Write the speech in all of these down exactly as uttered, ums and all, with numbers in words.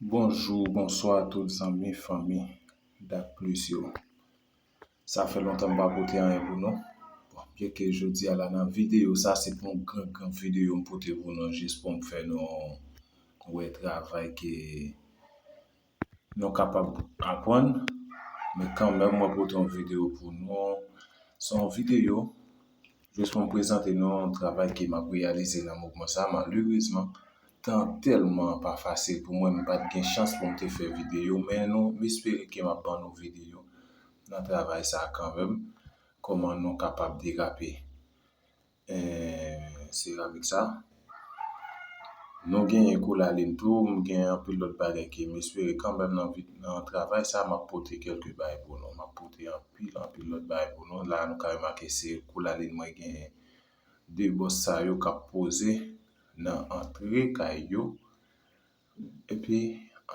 Bonjou, bonswa tout zanmi, fanmi Dak Plis yo. Sa fè lontan m pa pote anyen pou nou. Bon, byenke jodi a la nan videyo sa, se pa yon gran, gran videyo m pote pou nou, jis pou m fè nou wè travay ke nou kapab aprann. Men kanmenm, mwen pote yon videyo pou nou. Se yon videyo jis pou m prezante nou yon travay ke m ap reyalize nan moman sa. Malerezman, tan tèlman pa fasil pou mwen, m pa t gen chans pou m te fè videyo, men nou, m espere ke m ap ban nou videyo nan travay sa kanmenm, kòman nou kapab derape eh, seramik sa. Nou genyen kou lalin tou, m gen anpil lòt bagay ke m espere kanmenm nan vi, nan travay sa, m ap pote kèlke bagay pou nou. M ap pote anpil, anpil lòt bagay pou nou. La, nou ka remake se kou lalin mwen genyen de bòs sa yo k ap poze nan antre kay yo. Epi,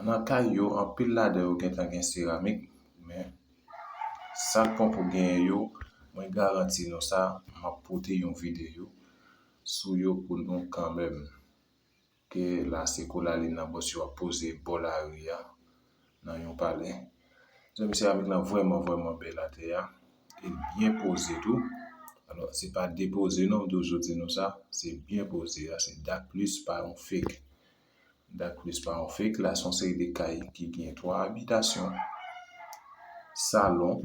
nan kay yo, anpil ladan yo gentan gen seramik, men sa k poko genyen yo, mwen garanti nou sa, m ap pote yon videyo sou yo pou nou kanmenm. Ke la, se kou lalin nan bòs yo ap poze bò lari a, nan yon palè. Zanmi, seramik lan vrèman, vrèman bèl atè a. E byen poze tou. Alò, se pa depoze non, m toujou di nou sa. Se byen poze a, se Dak Plis, pa yon fake. Dak Plis pa yon fake. La, se yon seri de kay ki gen twa abitasyon. Salon,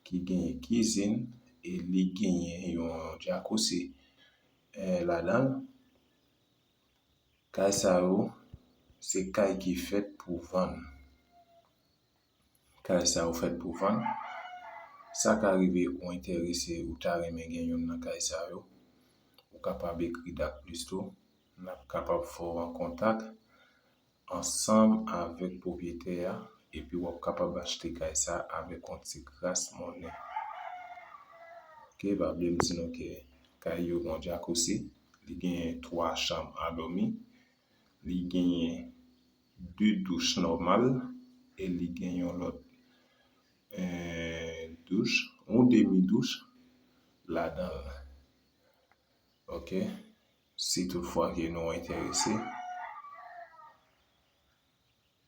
ki genyen kizin, e li genyen yon djakousi, eh, ladan l. Kay sa yo, se kay ki fèt pou vann. Kay sa yo fèt pou vann. Sa ka rive ou enterese, ou ta renmen gen youn nan kay sa yo, ou kapab ekri Dak Plis tou. N ap kapab fè w an kontak ansanm avèk pwopyetè a, epi w ap kapab achte kay sa avèk yon ti kras monnen. Oke, pa bliye m di nou ke kay yo gen yon djakousi, li genyen twa chanm a dòmi, li genyen de douch nòmal e li gen yon lòt, eh, douch, yon demi douch ladan l. Oke? Si toutfwa ke nou enterese,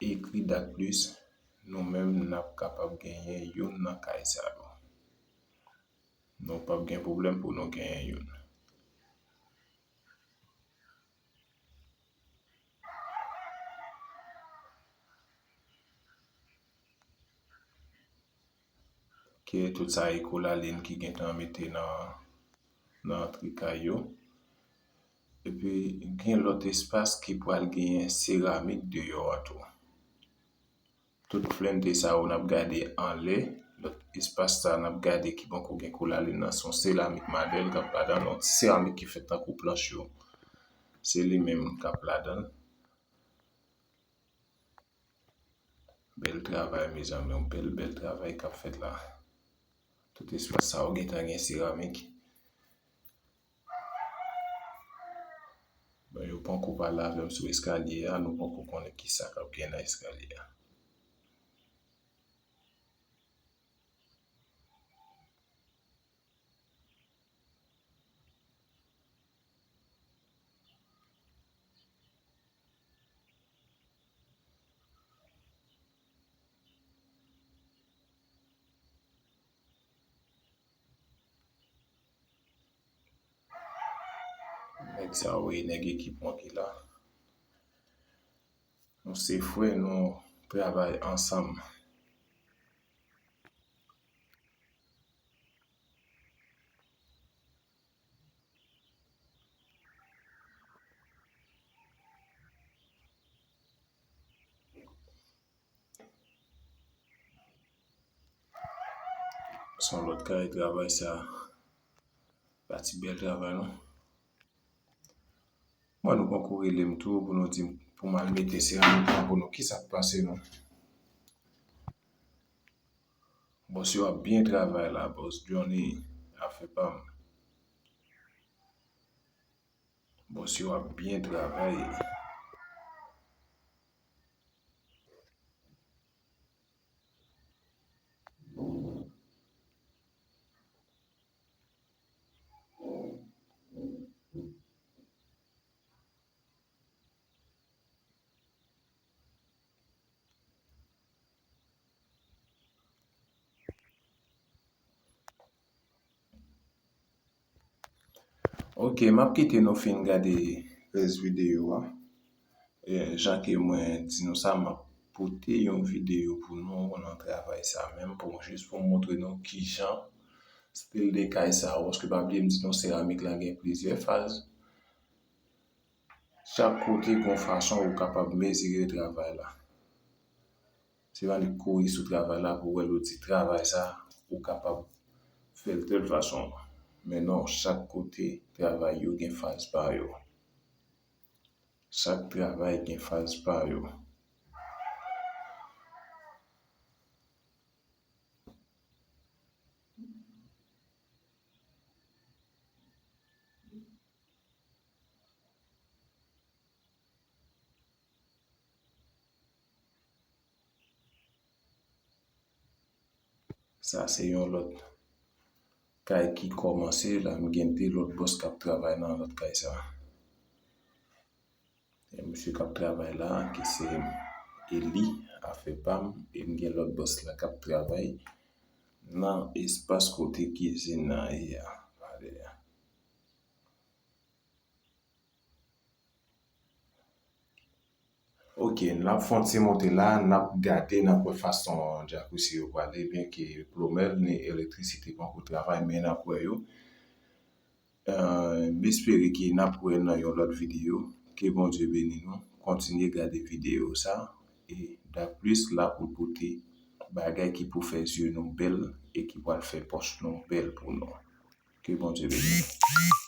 ekri Dak Plis, nou menm n ap kapab genyen youn nan kay sa yo. Nou p ap gen pwoblèm pou nou genyen youn. Ke tout sa e kou lalin ki gentan mete nan, nan antre kay yo. Epi gen lòt espas ki pral genyen seramik deyò a tou. Tout flente sa yo n ap gade anlè, lòt espas sa n ap gade ki poko gen kou lalin nan, se yon seramik Madèl k ap ladan l, yon seramik ki fèt tankou planch yo. Se li menm k ap ladan l. Bèl travay, mezanmi, yon bèl, bèl travay k ap fèt la. Tout espas sa yo gentan gen seramik. Bon, yo poko pale avè m sou eskalye a, nou poko konnen kisa k ap gen nan eskalye a. Nèg sa yo, e nèg ekip mwen ki la. Nou se frè, nou travay ansanm. Se yon lòt kay travay sa. Pa ti bèl travay non. Mwen, nou poko rele m tou pou nou di m, pou m al mete seramik lan pou nou. Kisa k pase non? Bòs yo ap byen travay la, bòs Johnny, afè pa m. Bòs yo ap byen travay. Ok, m ap kite nou fin gade rès videyo a. E, jan ke mwen di nou sa, m ap pote yon videyo pou nou nan travay sa menm, pou jis pou m montre nou kijan stil de kay sa, paske pa bliye m di nou seramik la gen plizyè faz. Chak kote gen yon fason ou kapab mezire travay la. Se pa li kouri sou travay la pou wè l ou di travay sa ou kapab fè l tèl fason. Men non, chak kote travay yo gen faz pa yo. Chak travay gen faz pa yo. Sa se yon lòt kay ki kòmanse la. M gen de lòt bòs k ap travay nan lòt kay sa. E misye k ap travay la, ki se Eli, afè pa m, e m gen lòt bòs la k ap travay nan espas kote kizin nan ye a, pale a. Ok, n ap fè yon ti monte la, n ap gade, n ap wè fason jacuzzi yo prale, byenke plomè ni elektrisite poko travay, men n ap wè yo. Euh, m espere ke n ap wè nan yon lòt videyo. Ke Bondye beni nou. Kontinye gade videyo sa. E daplis la pou pote bagay ki pou fè zye nou bèl e ki pral fè pòch nou bèl pou nou. Ke Bondye beni nou.